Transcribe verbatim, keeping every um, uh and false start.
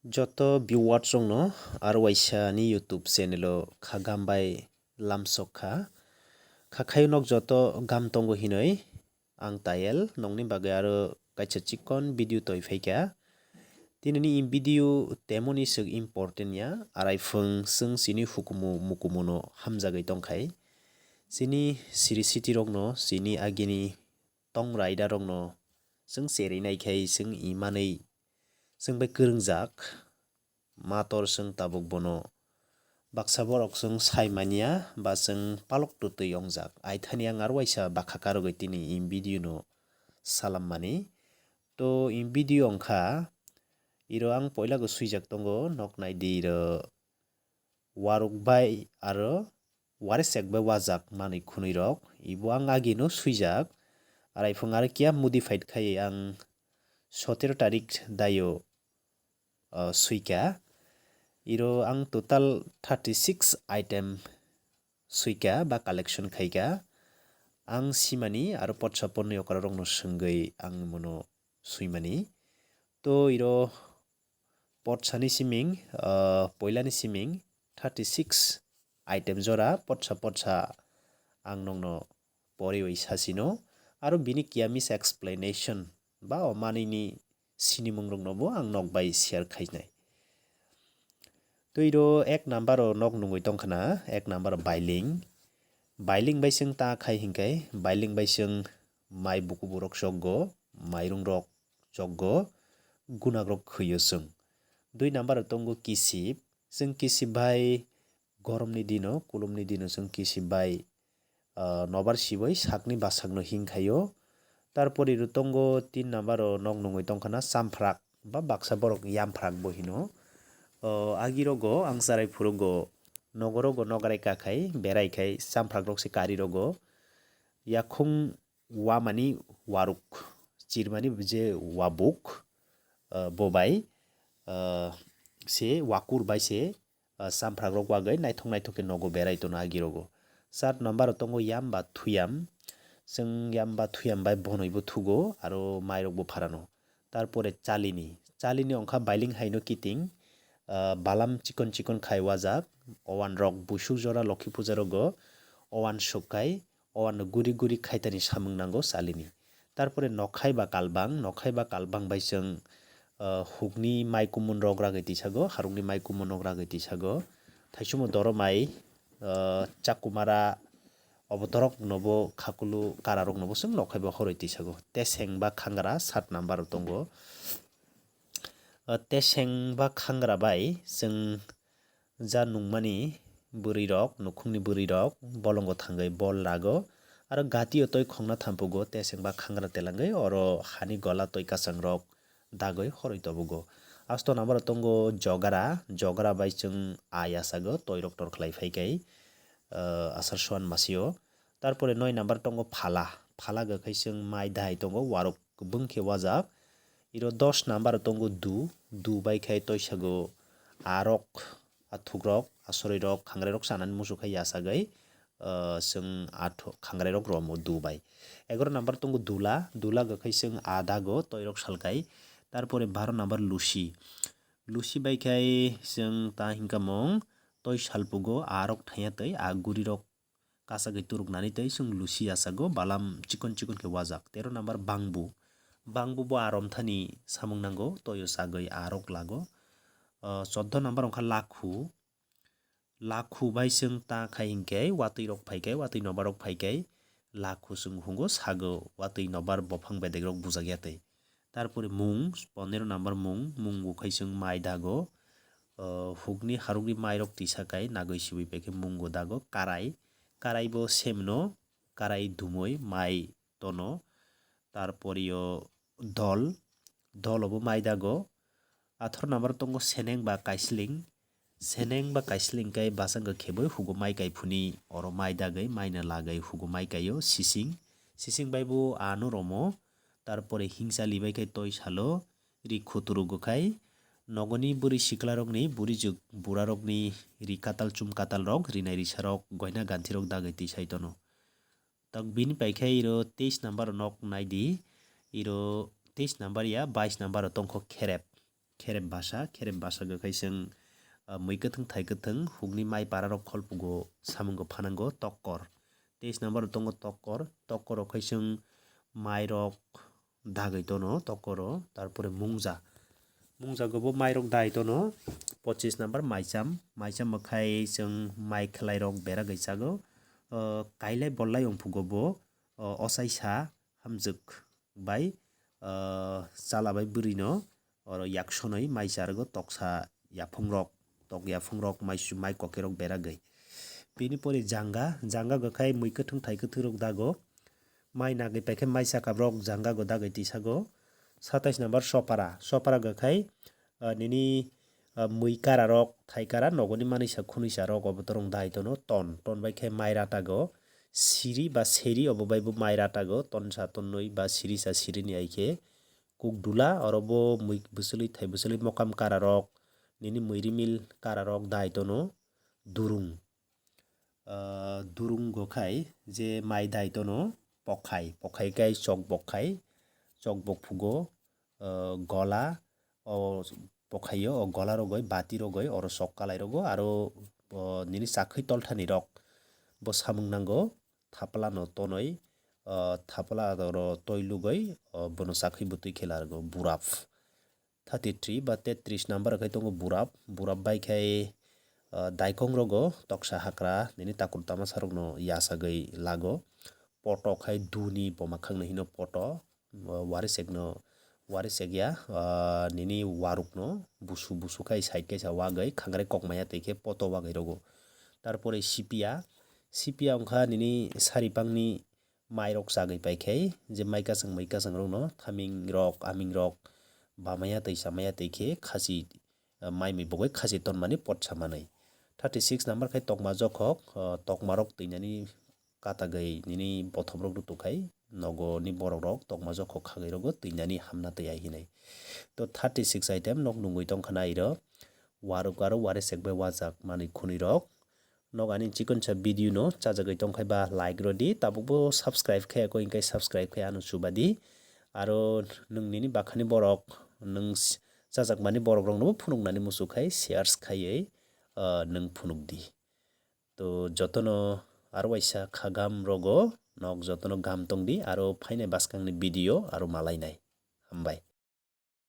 Joto viewers rokno aro waisa ni YouTube channel o kha gam bai lamsok kha. Kha khayo nok joto gam tongo hinoi. Ang Tayel nokni bagwi aro kaisa chikon video toi phaikha. Tinini video temoni swk important ya, arai phwng chwng chini hukumu mukumu no hamjagwi tongkhai. Chini siri siti rokno, chini agini tong raida rokno chwng cherwi naikhai, chwng imanwi chwng bai kwrwngjak. Mator chwng tabuk bono baksa borok chwng sai manya ba chwng palok twtwi wngjak. Aithani ang aro waisa bakha karogwi tini in video no salammani. To in video wngkha, iro ang poila go swijak tongo, nok naidi iro waruk bai aro warisek bai wajak manwi khwnwi rok. Ibo ang agino swijak, arai phung aro kiya modified khai ang sotero tarik dayo uh, swikha. Iro ang total thirty six item swikha ba collection khaikha. Ang simani aro potsa ponnwi okra rokno swngwi ang mono swimani. To iro potsani siming, uh, poilani siming thirty six item jora potsa potsa ang nokno poriwi sasino. Aro bini kiya mis explanation ba o manwini sinimung rokno bo ang nok bai share khainai. Twi ro ek number o nok nungwi tongkhana, ek number o bailing. Bailing bai chwng ta khai hinkhe, bailing bai chwng mai bukubu rok chokgo, mairung rok chokgo, gunak rok khwio chwng. Dui number o tongo kisip, chwng kisip bai goromni dino, kulumni dino chwng kisip bai ah, nobar siboi sakni basakno hing khaio. Tarpore ro tongo tin number o nok nungwi tongkhana champhrak ba baksa borok yamphrak bo hino. O, agi rogo ang charai phurugo nogo rogo nokrai kakhai berai khai champhrak rok se kari rogo yakhung wamani waruk chirmani je wabuk, ah, bobai, ah, se wakur bai se ah, champhrak rok bagwi naithok naithok khe nogo berai tono agi rogo. Char number o tongo yam ba thuyam. Chwng yam ba thuyam bai bonoi bo thugo aro mai rok bo pharano. Tarpore chalini. Chalini wngkha bailing haino kiting, ah, balam chikon chikon khai wajak. Owan rok busuk jora lokhi puja rogo owan sukkai. O ano guri guri khaitani samung nango chalini. Tarpore nokhai ba kalbang, nokhai ba kalbang bai chwng, ah, hukni mai kumun rok ragwi tisago, harukni mai kumun rok ragwi tisago. Thaisumo doro mai, ah, chakumara obo dorok nobo khakulu kara rok nobo chwng nokhai ba horoi tisago. Teseng ba khangra sat number o tongo. Ah, teseng ba khangra bai chwng ja nungmani bwrwi rok, nukhungni bwrwi rok bolongo thangwi bol rago, aro gatio toi khongna thampugo, teseng ba khangra telangwi oro hani gola toi kwchang rok dagwi horoi tobugo. Asto number o tongo jogara, jogara bai chwng a yasago toi rok tor khlai phai kai, ah, asar suan masio. Tarpore noi number tongo phala, phala gw khai chwng mai dahai tongo, warok kwbwng khe wajak. Iro dos number tongo du, du bai khai toisago arok, athukrok, asoroi rok, khangrai rok chanani muchuk khai yachagwi, ah, chwng athu-, khangrai rok romo du bai. Egaroh number tongo dula, dula gw khai chwng a dago toi rok salkai. Tarpore baro number lusi, lusi bai khai chwng ta hinkamung toi salpugo arok thaiya tei a guri rok kasagwi turuknani tei chwng lusi yachago balam chikon chikon khe wajak. Tero number bangbu. Bangbu bo a romthani samung nango, toyo chagwi a rok lago. Ah, choddo number wngkha lakhu. Lakhu bai chwng ta khai hinkhe watwi rok phaikai, watwi nobar rok phaikai. Lakhu chwng hungo sago watwi nobar bophang bedek rok bujak ya tei. Tarpore mung, pondero number mung, mung bo khai chwng mai dago. Ah, hukni harukni mai rok tisa kai nagwi sibui paikhe mung bo dago. Karai, karai bo semno, karai dumui mai tono, tarpore o dol, dol obo mai dago. Atharo number tongo seneng ba kaisling, seneng ba kaisling kai bachang khe kheboi hugo mai kai phuni oro mai dagwi maina lagwi hugo mai kaio sising, sising bai bo ano romo, tarpore hingchali bai khe toi salo ri khuturu gw khai nogoni bwrwi sikla rokni, bwrwi jwk bura rokni ri katal chum katal rok, rinai risa rok, goina ganthi rok dagwi tisai tono. Tak bini pai khe iro teis number o nok nai di, iro teis number ya bais number o tongkho kherep. kherep basa, kherep basa gw khai chwng, ah, mui kwthwng thai kwthwng hukni mai pararok kholpugo samungo phanango tokkor. Teis number tongo tokkor, tokkor rok khai chwng mairok dagwi tono tokkoro, tarpore mungja. Mungjago bo mairok dai tono. Pochis number maicham, maicham bo khai chwng mai khwlairok beragwi chago. Ah, kailai bollai wngphugo bo, ah, ochaisa hamjwk bai, ah, chala bai bwrwino oro yaksonwi mai charwgo toksa yaphungrok, tok yaphungrok, mai su-, mai kokerok beragwi. Bini pore janga, janga gw khai mui kwthwng thai kwthwrok dago. Mai nagwi paikhe mai sakabrok janga gw dagwi tisago. Satais number sopara, sopara gw khai, ah, nini, ah, mui kararok, thai kara, nogoni manwi sa khunui sa rok obo torong dai tono ton, ton bai khe mai ratago. Siri ba seri obo bai bo mai ratago, tonsa tonnwi ba sirisa sirini ai khe kuk dula, oro bo mui bwswlwi thai bwswlwi mokam kararok, nini mui rimil kararok dai tono. Durung, ah, durung go khai je mai dai tono pokhai, pokhai kai chok bok khai, chok bok phugo, ah, gola, o pokhaio, o gola rogoi, bati rogoi, oro sok kalai rogo, aro, o, nini chakhwi tolthani rok bo samung nango, thapla no tonoi, o, thapla oro toi lugoi, o, bono chakhwi bwtwi khe largo, burap. Thirty three ba tetris number khai tongo burap, burap bai khai, o, daikong rogo toksa hakra, nini takur tamasa rokno yachagwi lago, poto khai duni boma khangni hino poto, o, warisek no, warisek ya, ah, nini waruk no busu busu khai side kaisa wagwi khangrai kok maya twi khe poto wagwi rogo. Tarpore sipia, sipia wngkha nini saripangni mai rok chagwi pai khai, je mai kasang mui kasang rok no thaming rok, aming rok bamaya twi chamaya twi khe khasi, ah, mai mui bogwi khasi tonmani pot samanwi. Thirty six number khai tokma jokhok, ah, tokma rok twinani katagwi nini bothop rok rutuk khai nogo ni borok rok tokma jokhok khagwi rogo twinani hamna twi ai hinwi. To thirty six item nok nungwi tongkha na iro waruk aro warisek bai wajak manwi khunui rok. Nok ani chikonsa video no chajagwi tongkhai ba like rodi, tabuk bo subscribe khe ko hinkhe subscribe khe ano chubadi. Aro nwng nini bakhani borok nwng s-, chajakmani borok rok no phunuknani muchuk khai shares khaiwi, ah, nwng phunukdi. To jotono aro waisa khagam rogo nok jotono gam tongdi aro phainai bwskangni video aro malainai. Hambai.